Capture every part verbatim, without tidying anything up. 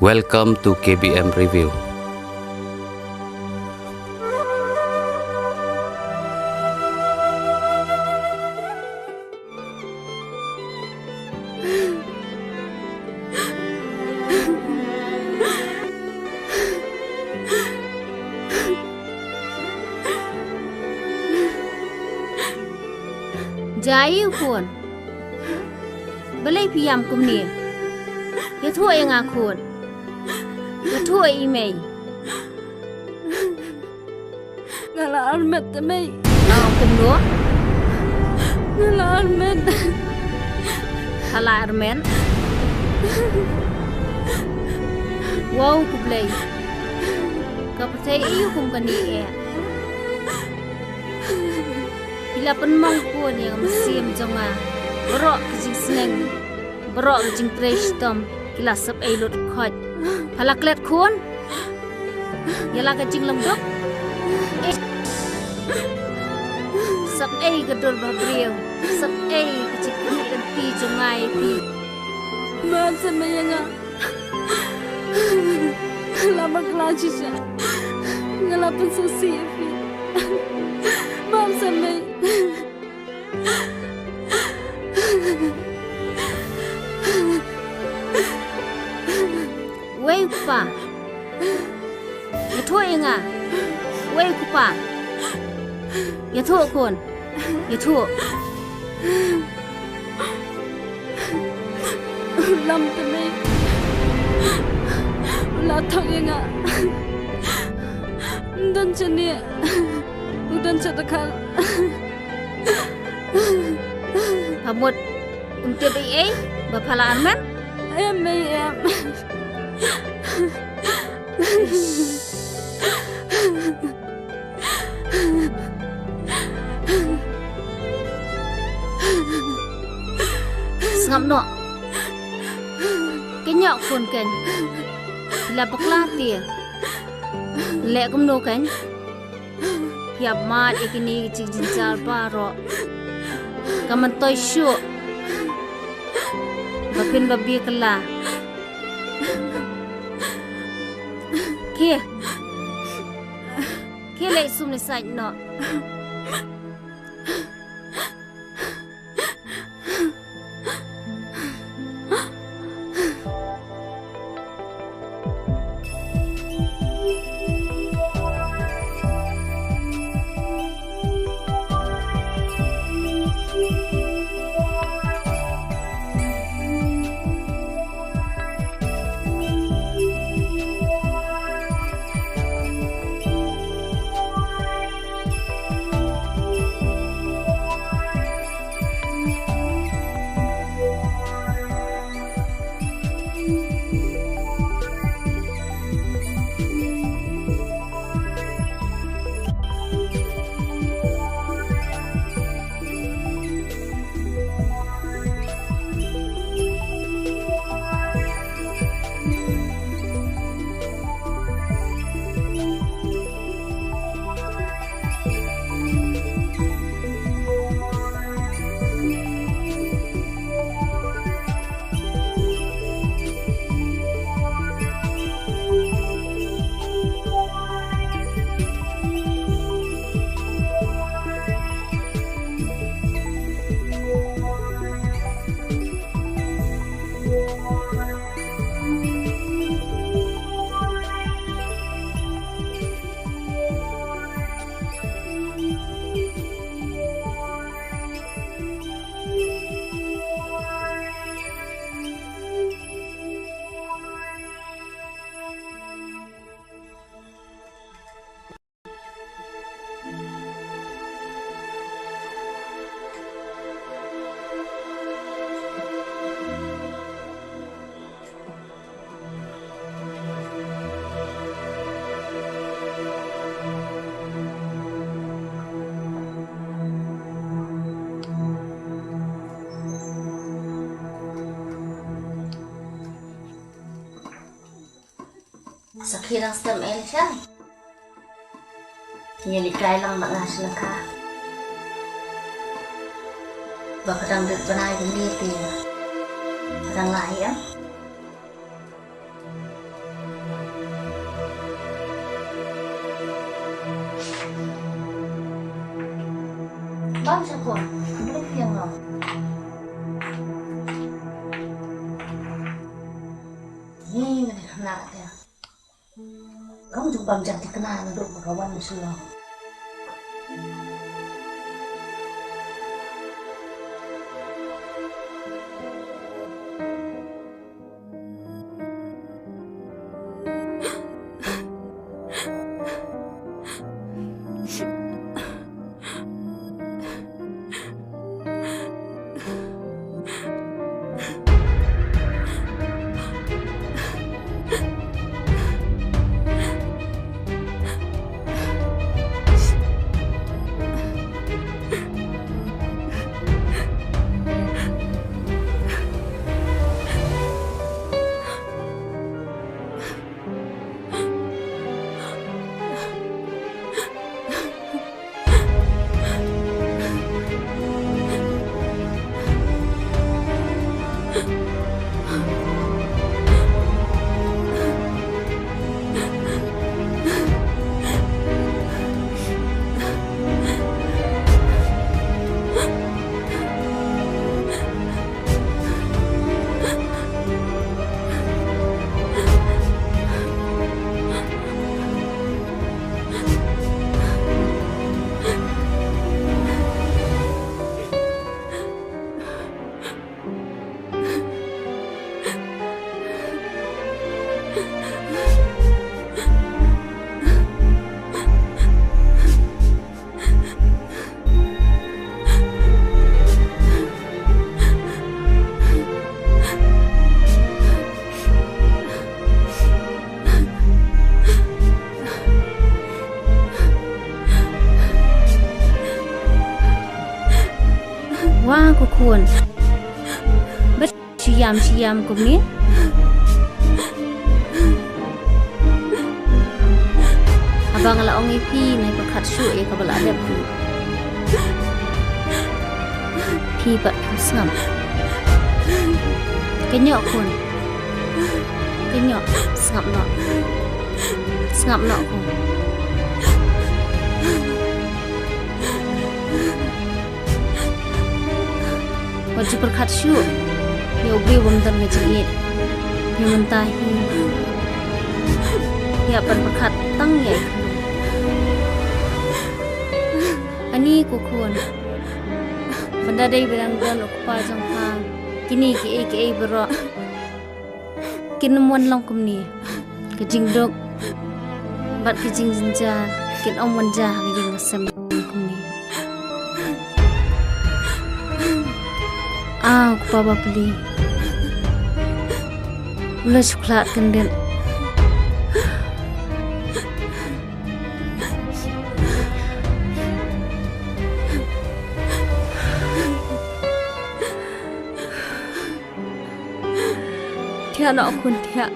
Welcome to K B M Review. Jai u khun. Balei phi ïam kumne? Ïathuh ïa nga khun. Ïathuh ïa i mei. Nga la armet te mei. Nga ong kumno? Nga la armet. Nga la armet. Wow, khublei. Ka pyrthei aïu kum kane eh. Phi la pynmong khun ïa ka mynsiem jong nga. Baroh ka jingsneng, baroh ka jingtrei shitom ki la sep ei lut khoit. Pha la klet khun. Ïa la ka jinglong duk. Eh. Sep ei ka dur ba briew. Sep ei ka jingkyrmen lynti jong nga ïa phi. Map sa mei ïa nga. La bakla shisha. Nga la pynsngewsih ïa phi. Map sa mei. Wei u kpa. Ïathuh ïa nga. Wei u kpa. Ïathuh khun. Ïathuh. U lam te mei. U la thok ïa nga. Ym don shane. U don sha dkhar. Pha mut ym tip ei ei ba pha la armet? Em mei em. Sngap noh. Kynnoh khun kein. La bakla te. Leh kumno kein? Ïa mad ïa kine ki jingjynjar baroh. Ka myntoi shuh. Ba phin ba bia kylla. Khie. Khie leit sum leit sait noh. Sakhi dang stem el sha. Ngi li kai lang ma nga shlaka. Ba ka dang dut bnai beli ti. Ka dang lai em. Sa ko, ka bring piang lo. Ni, ni, na, ya. Kam jong bam jang ti kena na duk ka wan selo. Wa ko khun. Shu ïam, shu ïam kumne. Haba nga la ong ïa phi, nai pyrkhat shuh ïa kaba la dep phi. Phi pat phim sngap. Kynjoh khun. Kynjoh, sngap noh. Sngap noh khun. Wat ju pyrkhat shuh ïa u briew bym don ka jingïeit. Ïa mynta hi ïa pan pyrkhat tang ïa. Ani ko khun. Ban da dei ba dang don u kpa jong pha. Kine kiei kiei baroh. Kin ym wan long kumne. Ka jingduk bad ka jingjynjar kin ym wan jia ha ka jingïaseng kumne. Ah, u kpa bapli. U la shu khlad kyndit. Thiah noh khun, thiah.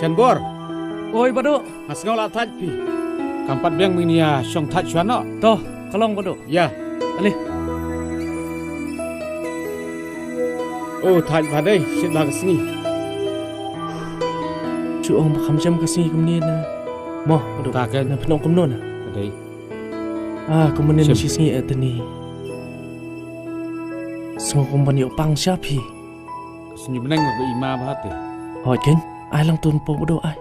Shanbor. Oi, Bah Duh. Nga sngew la thait phi. Kam pat biang mynne ïa shong thait shuwa noh. To, ka long Bah Duh. Ïa. Ale. O, thait bha dei, shit bha ka sngi. Shu ong ba kham jem ka sngi kumne na. Mo, Bah Duh. Ta ken. Na pynong kumno na. Ka dei. Ah, kumne na shi sngi eh tani. Sngew kum ban ïoh pang sha phi. Sngi bneng ba i ma bha te. Hoi ken, ai lang tun po Bah Duh ai.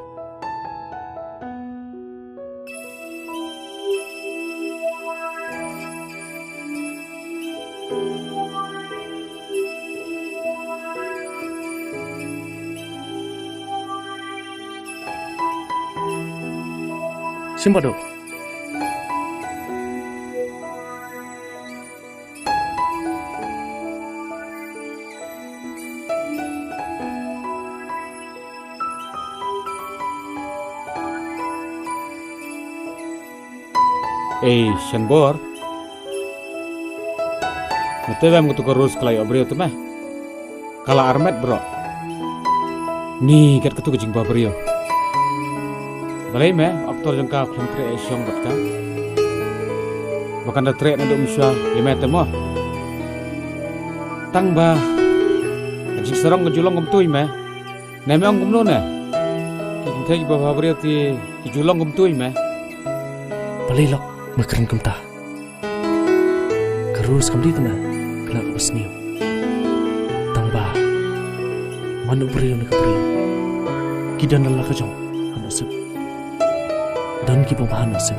Shim Bah Duh. Ei, Shanbor. Nga te bam katu ka Rose ka la ïoh briew te me. Ka la armet bro. Ni kat katu ka jingbha briew. Balei me, aktor jong ka khlem treh ïa shong bad ka. Ba kan da treh naduh mynshuwa ïa me te mo. Tang ba ka jingsarong ka ju long kumtu ïa me. Ne me ong kumno ne? Ki kynthei kiba bha briew te ki ju long kumtu ïa me. Balei lok me kren kumta? Ka Rose kam dei tang khynnah kaba sniew. Tang ba man u briew ne ka briew ki don la ka jong ka nusip. Don kiba bha nusip,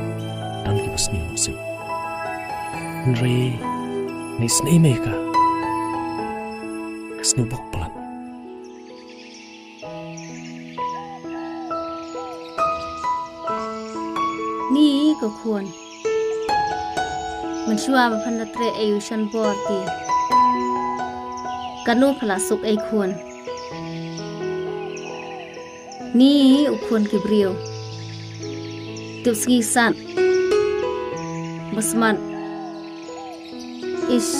don kiba sniew nusip. Hynrei ngi sniew mei ka. Ka sniew bok palat. Ni ko khun. Mynshuwa ba phan da treh ïa u Shanbor te. Kano pha la suk ei khun. Ni u khun ki briew. Tip sngi sat. Ba smat. Ish,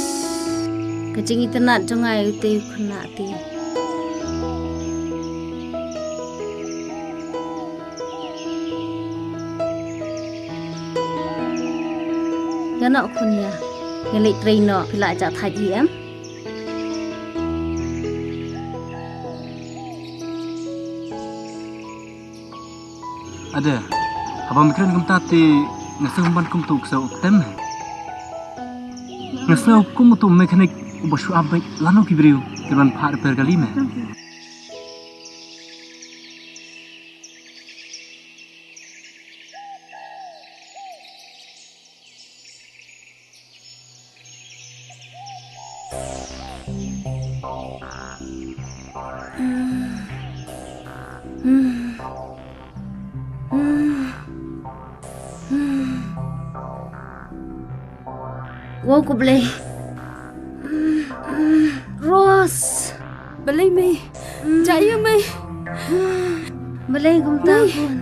ka jingitynnad jong nga ïa utei u khynnah te. Ïa noh khun ïa. Ngi leit trei noh, phi la jah thait hi em? Ade, haba me kren kumta te nga sngew ban kum tu ksew tem. Nga sngew kum tu mechanic uba shu ap bad lano ki briew ki ban phah repair kali me. Wow, ko Blei. Rose. Balei mei? Jia ïa mei. Balei kumta khun?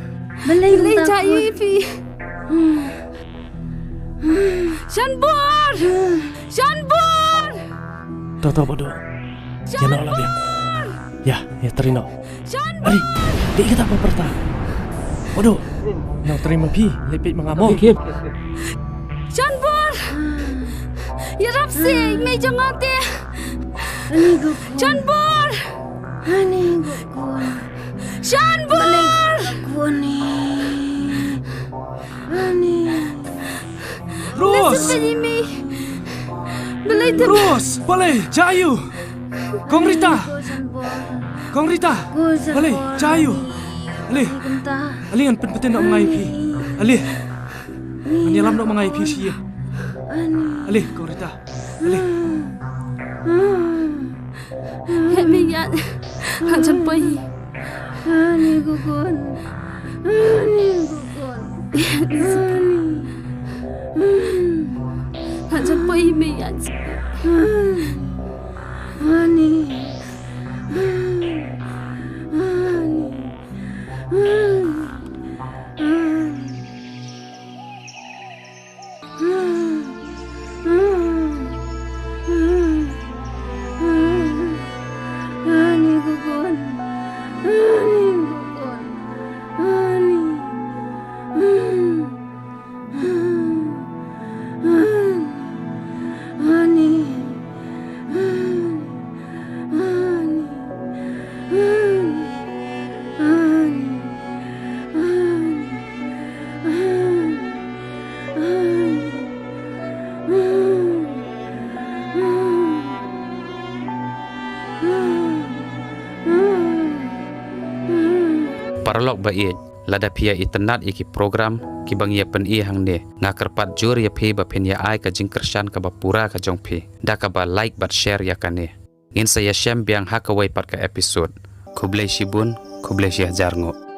Balei kumta khun? Jia ïa phi. Shanbor! Shanbor! To to Bah Duh. Ïa noh la biang. Ïa, ïa trei noh. Shanbor! Ari, dei kata ba pyrta. Bah Duh. Nang trei ma phi, leit peit ma nga mo. Shanbor! Ïarap seh, mei jong nga te. Shanbor! Ani gukun. Shanbor! Ani. Rose! Rose! Balei, jia ïa u? Kong Rita! Kong Rita! Balei, jia ïa u? Ale. Ale ngan pynbteng noh ma nga ïa phi. Ale. Ngan ïalam noh ma nga ïa phi shi ïing. Ale, Kong Rita. Ale. Heh mei ïaid. Ngan jan poi. Ani gukun. Ani gukun. Ani. Ngan jan poi mei ïaid. Ani. Ani. Ani. Ani gukun. Ani gukun. Paralok ba ïeit, lada phi ïa itynnad ïa ki program kiba ngi ïa pyni hangne, nga kyrpad jur ïa phi ba phin ïa ai ka jingkyrshan kaba pura ka jong phi da kaba like bad share ïa kane. Ngin sa ïashem biang ha kawei pat ka episode. Khublei shibun, khublei shihajar nguh.